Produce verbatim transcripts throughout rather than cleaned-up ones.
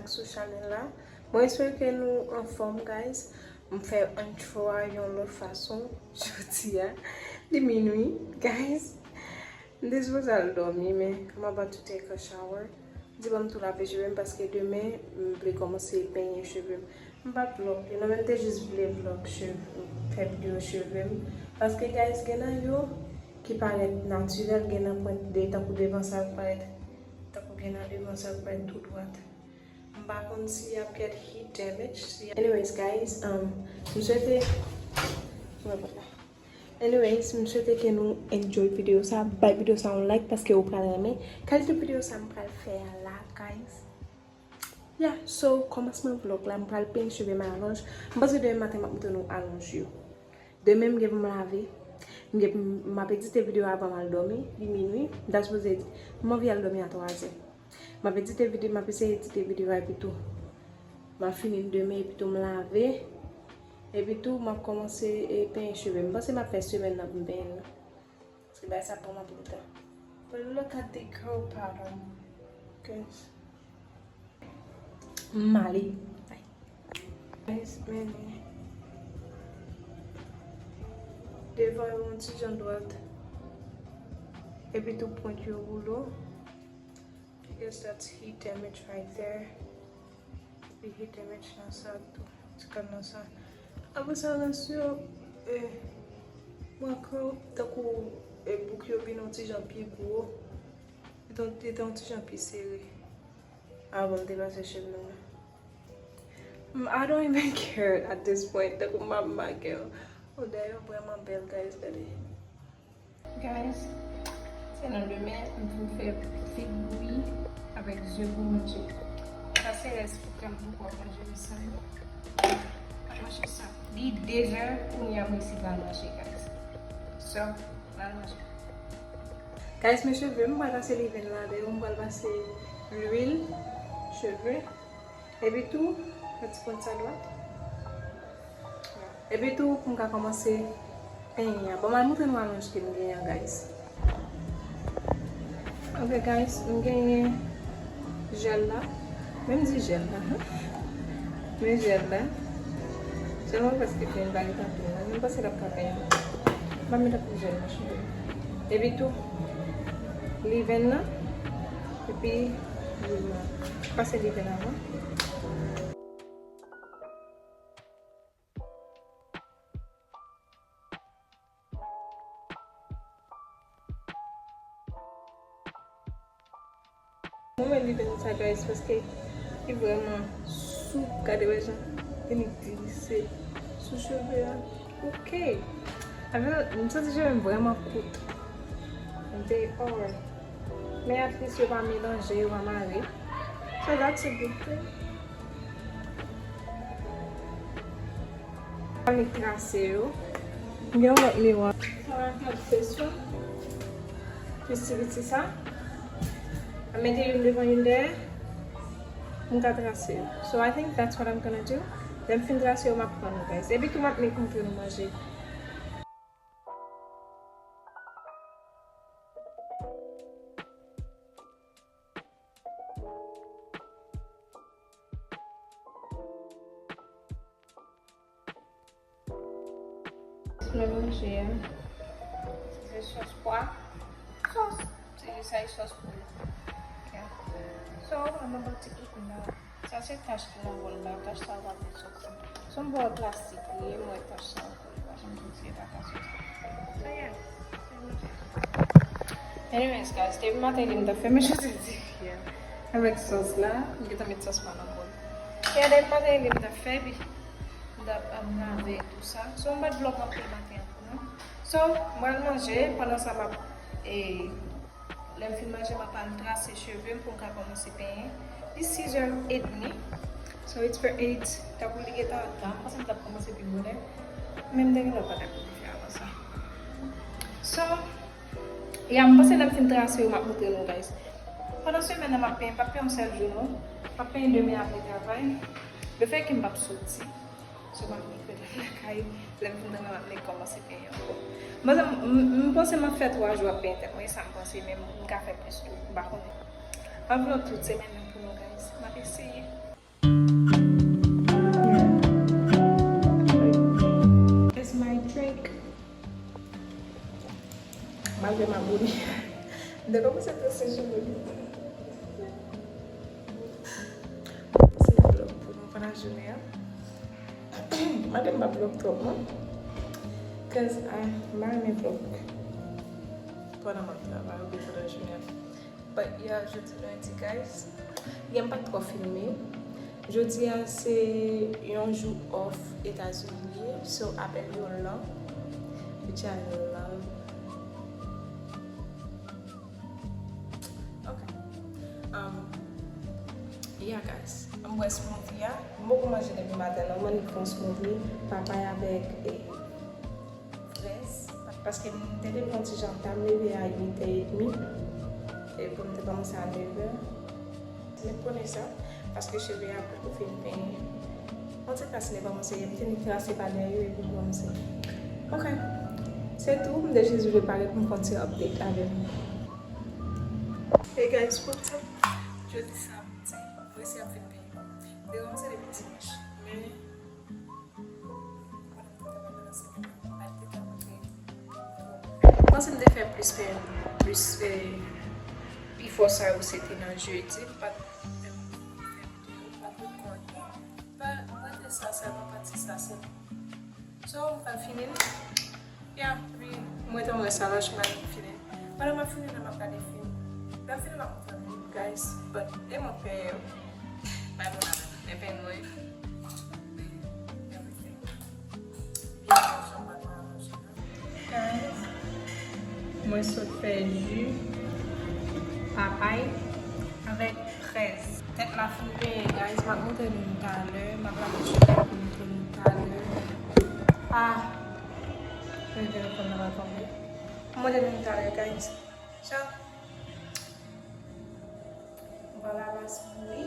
Sou chanèl la. Mwen espere ke nou anfòm, guys. M fè intro a yon lòt fason jodi a. Li minui, guys. M te sipoze al dòmi, men I'm about to take a shower. M di ban m tou lave cheve m paske demen m vle kòmanse penyen cheve m. M pa t vlog, you know, men m te jis vle vlog cheve, fè videyo cheve m. Paske, guys, gen nan yo ki parèt natirèl, gen nan pwent de, tankou devan sa yo parèt, tankou gen nan devan sa yo parèt tou dwat. M pa konn si y ap get heat damage. Si... Anyways, guys, um, m swete, anyways, m swete ke nou enjoy videyo sa, bay videyo sa yon like paske ou pral renmen kalite videyo sa m pral fè a la, guys. Yeah, so, kòmansman vlog la, m pral penyen cheve m alonj. M panse demen maten m ap montre nou alonj yo. Demen m gen pou m lave. M gen pou m, m ap edite videyo avan m al dòmi. Li minui. M ta sipoze, m anvi al dòmi a twazè. M ap edite videyo, m ap eseye edite videyo a epi tou. M ap fini l demen epi tou m lave. Epi tou, m ap kòmanse, e, penyen cheve m. M panse m ap fè semèn nan pou m penyen l. Paske bagay sa pran m anpil tan. But look at the curl pattern, guys. M ale. Guys, men devan yo yon ti jan dwat. Epi tou pwent yo woulo. I guess that's heat damage right there. Epi heat damage nan sa tou. Ti kal nan sa. Apre sa, nan sou yo, eh, mwen kwè tankou, eh, bouk yo vin yon ti jan pi gwo. Li te, li te yon ti jan pi sere. Avan m te pase cheve m nan. Mm, I don't even care at this point. Tankou m ap make. Oh, dayè yo vrèman bèl, guys, gade. Guys, se nan demen m vin fè fig bouyi avèk ze pou manje. Sa se rès pou kèm pou kò manje sa yo. Manje sa. Li de zè kounye a m resi pral manje, guys. So, m al manje. Guys, men cheve m pral pase leave-in la, dayè m pral pase lwil cheve. Epi tou, yon ti pwent sa dwat. Epi tou, pou m ka kòmanse penyen an. Bon, m al montre nou alonj ke m genyen an, guys. Ok, guys, m genyen jèl la. Men m di jèl la, wi. Men jèl la. Jèl mwen prèske fini, m pa gen anpil. Men m panse l ap ka penyen. M pa met anpil jèl nan cheve m. Epi tou, leave-in nan. Epi, lwil mwen. Pase leave-in avan. Mwen renmen leave-in sa, guys, paske li vrèman soup. Gade, wè jan li glise sou cheve a. Ok. Avè, m santi cheve m vrèman kout. They are. Men at least yo pa melanje, yo pa mare. So that's a good thing. Annik trase yo. M gen yon lòt miwa. Sa va fè fes yo. Plis ti piti sa. Mwen mete youn devan youn dèyè. M ka trase yo. So I think that's what I'm gonna do. Lè m fin trase yo, m ap pran nou, guys. Epi tou, m ap met montre nou manje. Lè manje a, se sòs pwa. Sòs. Se sa e sòs poul. Ok. So, I'm about to eat now. Sa se tach ki nan bòl la. Tach sa w ap met sòs. Se yon bòl plastik li ye, mwen tach sa ankò, li pa janm soti, e pa ka soti. So, yeah. Anyways, guys, depi maten li m t ap fè, men jodi di fè avèk sòs la, m gentan met sòs pa nan bòl. Yeah, depi maten li m t ap fè, epi m t ap, ap lave tou sa. So, m pa t vlog anpil maten an pou nou. So, mwen al manje, pandan sa m ap, e, lè m fin manje, m ap al trase cheve m pou m ka kòmanse penyen. Li sis è edmi. So, it's for eight. Tankou li gentan an tan. M panse m t ap kòmanse pi bonè. Men m te genlè pa t ap fè avan sa. So, ya, m panse lè m fin trase yo, m ap montre nou, guys. Pandan semèn nan, m ap penyen, m p ap penyen yon sèl jou, non. M ap penyen demen apre travay. Lefètke m p ap soti. So, m ap met krèm nan lakay, lè m fin travay, m ap met kòmanse penyen ankò. Mwen, m, m, m panse m ap fè twa jou ap penyen tèt mwen, e sa m panse, men m ka fè plis tou, m pa konnen. M ap vlog tout semèn nan pou nou, guys. M ap eseye. Malgre m abone. M te kòmanse trese cheve m. Se yon vlog pou nou pandan jounen an. Mande m pa vlog twòp non. Cause I, m pa renmen vlog pandan m ap travay oubyen pandan jounen an. But yeah, jodi lendi, guys. Yeah, m pa t twò filme. Jodi a se yon jou off Etazini li ye, so apèl yo lan. Which I love. Ok. Um, yeah, guys. M bwè smoothie a. M poko manje depi maten non. Mwen fè yon smoothie, papay avèk, eh, frèz. Paske m te depi yon ti jan ta, m leve a uit è edmi. E pou m te kòmanse a nevè. Met pwene sa, paske cheve a poko fin penyen. Yon ti kras li kòmanse, m te ni trase pa dèyè yo epi m kòmanse. Ok. Se tou, m te jis vle parèt pou m fè yon ti update avè nou. Hey guys, what's up? Jodi samdi, mwen se ap fin penyen. M te kòmanse depi dimanch, men Panse m te fè plis, fè plis, eh, pifò sa yo se te nan jedi, m pa t menm fè videyo, m pa t konnen. But mwen te sa sèlman, pati sa sèlman. So, m pral fini l. Yeah, wi, mwen te wè sa la, m pral fini l. Pandan m ap fini la, m ap gade fim. Lè m fini, m ap montre nou, guys. But, e mwen pè, bay moun avè m. Men pè nou, wi. Everything. Guys, mwen sot fè ji papay avèk frèz. Tèt la fin penyen, guys. M ap montre nou talè. M ap lave cheve pou montre nou talè. Ah! Men telefòn nan va tonbe. M ap montre nou talè, guys. Ciao. Vwala, baz, wi.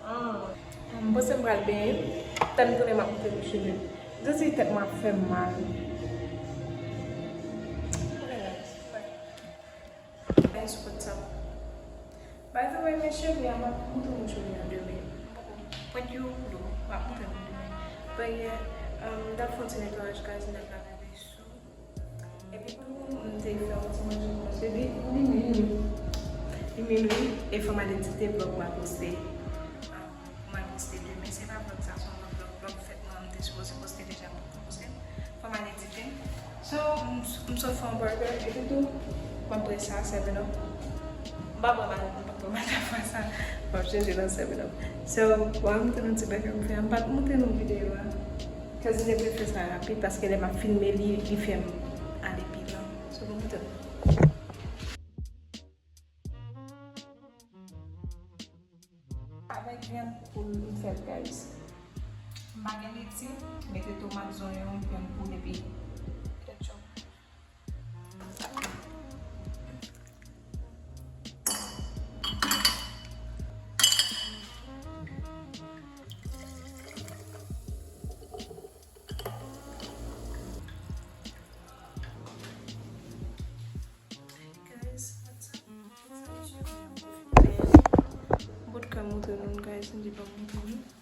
Ah. M panse m pral benyen. Tan m tounen, m ap montre nou cheve. Jodi tèt mwen ap fè m mal. Guys, what's up? By the way, men cheve a, m ap montre nou cheve a demen. M poko pwent yo, m ap montre nou demen. But yeah, um, m t ap fè yon ti netwayaj, guys, m t ap lave veso. Epi tou, m te fè yon ti manje pou mwen. Se li, li menm. Li menm, wi. E fò m al edite vlog m al poste. Ah, pou m al poste demen. Se pa vlog sa, se yon lòt vlog. Vlog fèt mwen, m te sipoze poste deja, m poko poste. Fò m al edite. So, m, m sot fè yon burger. Epi tou, m ap bwè sa, seven up. M pa bwè mal, m pa bwè mal ta fwa sa. M ap chanje nan seven up. So, w ap montre nou ti bagay m fè a. M pa t montre nou videyo a. Cause m te vle fè sa rapid, paske lè m ap filme li, li fè m ale pi lan. So, bon, m te avèk vyann poul m fè l, guys. M pa gen leti, mete tomat, zonyon, vyann poul epi ketchup. Guys, what's up? Bout kè m montre nou, guys, m di pa m montre nou.